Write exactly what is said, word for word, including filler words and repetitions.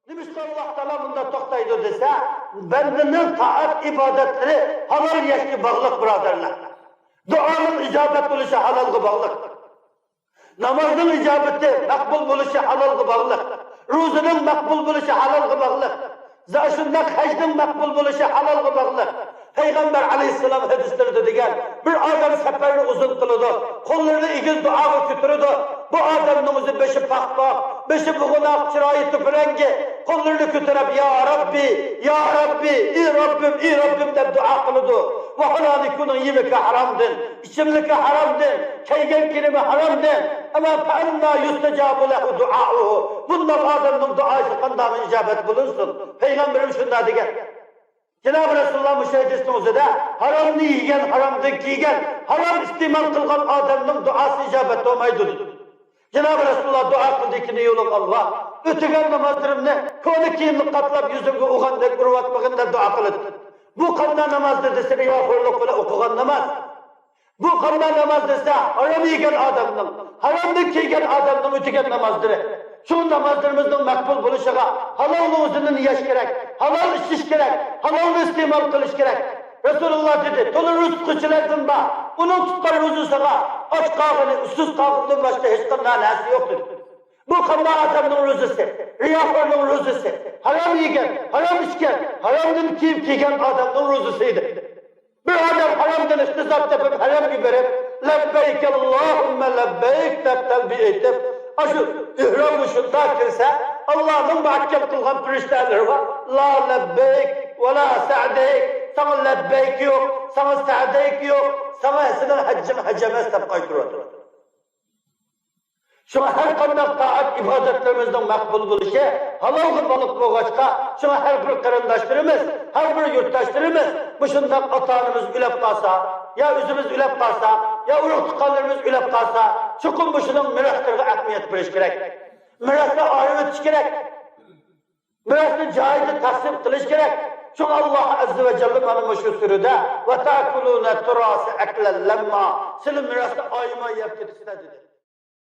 نېمىشقا ئاللاھ تائالا مۇنداق توختايدۇ دېسە، بەندىنىڭ تائەت ئىبادەتلىرى ھالال يەشكە باغلىق، بۇرادەرلەر. دۇئانىڭ ئىجابەت بولۇشى ھالالغا باغلىق. نامازنىڭ ئىجابىتى، مەقبۇل بولۇشى ھالالغا باغلىق. روزىنىڭ مەقبۇل بولۇشى ھالالغا باغلىق. زا-، شۇنداق ھەجنىڭ مەقبۇل بولۇشى ھالالغا باغلىق. پەيغەمبەر ئەلەيھىسسالام ھەدىسلىرىدە دېگەن، بىر ئادەم سەپەرنى ئۇزۇن قىلىدۇ، قوللىرىنى ئېگىز دۇئاغا كۆتۈرىدۇ. بۇ ئادەمنىڭ ئۆزى بېشى پاقپاق، بېشى بۇغىناق، چىرايى تۈپرەڭگى، قوللىرىنى كۆتۈرۈپ، يا رەببى، يا رەببى، ئى رەببىم، ئى رەببىم دەپ دۇئا قىلىدۇ. ۋاھالانىكۇنىڭ يېمىكى ھارامدىن، ئىچىملىكى ھارامدىن، كىيگەن كىيىمى ھارامدىن. ئەمما فەئەننا يۇستەجابۇ لەھۇ دۇئائۇھۇ. بۇنداق ئادەمنىڭ دۇئاسى قانداقمۇ ئىجابەت بولۇنسۇن؟ پەيغەمبىرىم شۇنداق دېگەن. جانابى رەسۇلۇللاھ مۇشۇ ھەدىسنىڭ ئۆزىدە، ھارامنى يېگەن، ھارامدىن كىيگەن، ھارام ئىستېمال قىلغان ئادەمنىڭ دۇئاسى ئىجابەت بولمايدۇ، دېدى. جانابى رەسۇلۇللاھ دۇئا قىلدىكىن، يا ئاللاھ، ئۆتىگەن نامازلىرىمنى كونا كىيىمنى قاتلاپ يۈزۈمگە ئۇرغاندەك ئۇرۇۋاتمىغىن دەپ دۇئا قىلىدۇ. بۇ قانداق ناماز دېسە، رىياخورلۇق بىلەن ئوقۇغان ناماز. بۇ قانداق ناماز دېسە، ھارام يېگەن ئادەمنىڭ، ھارامدىن كىيگەن ئادەمنىڭ ئۆتىگەن نامازلىرى. شۇ نامازلىرىمىزنىڭ مەقبۇل بولۇشىغا ھالالنىڭ ئۆزىدىن يېيىش كېرەك، ھالال ئىچىش كېرەك، ھالالنى ئىستېمال قىلىش كېرەك. رەسۇلۇللاھ دېدى، تولا رىزقىچىلاردىن بار، ئۇنىڭ تۇتقان روزىسىغا ئاچ قالغىنى، ئۇسسۇز قالغىنىدىن باشقا ھېچقانداق نەرسە يوق، دېدى. بۇ قانداق ئادەمنىڭ روزىسى؟ رىياخورنىڭ روزىسى. ھارام يېگەن، ھارام ئىچكەن، ھارامدىن كىيىم كىيگەن ئادەمنىڭ روزىسى ئىدى. بىر ئادەم ھارامدىن ئىقتىساد تېپىپ، ھەرەمگە بېرىپ، لەببەيك ئاللاھۇممە لەببەيك دەپ تەلبىيە ئېيتىپ، ئاشۇ ئېھرامغا شۇنداق كىرسە، ئاللاھنىڭ مۇھەككەم قىلغان پىرىشتەلىرى بار، لا لەببەيك ۋە لا سەئدەيك، ساڭا لەببەيك يوق، ساڭا سەئدەيك يوق، ساڭا، سېنىڭ ھەججىڭ ھەج ئەمەس دەپ قايتۇرۇۋاتىدۇ. شۇڭا ھەر قانداق تائەت ئىبادەتلىرىمىزنىڭ مەقبۇل بولۇشى ھالالغا باغلىق بولغاچقا، شۇڭا ھەر بىر قېرىنداشلىرىمىز، ھەر بىر يۇرتداشلىرىمىز مۇشۇنداق ئاتا-ئانىمىز ئۆلۈپ قالسا، يا ئۆزىمىز ئۆلۈپ قالسا، يا ئۇرۇق-تۇغقانلىرىمىز ئۆلۈپ قالسا، چوقۇم مۇشۇنىڭ مىراسلىرىغا ئەھمىيەت بېرىش كېرەك. مىراسنى ئايرىۋېتىش كېرەك. مىراسنى جايىدا تەقسىم قىلىش كېرەك. شۇڭا ئاللاھ ئەززە ۋە جەللە مانا مۇشۇ سۈرىدە، «ۋە تەئكۇلۇنە تۇراسە ئەكلەن لەمما»، سىلەر مىراسنى ئايىماي يەپ كېتىسىلەر، دېدى.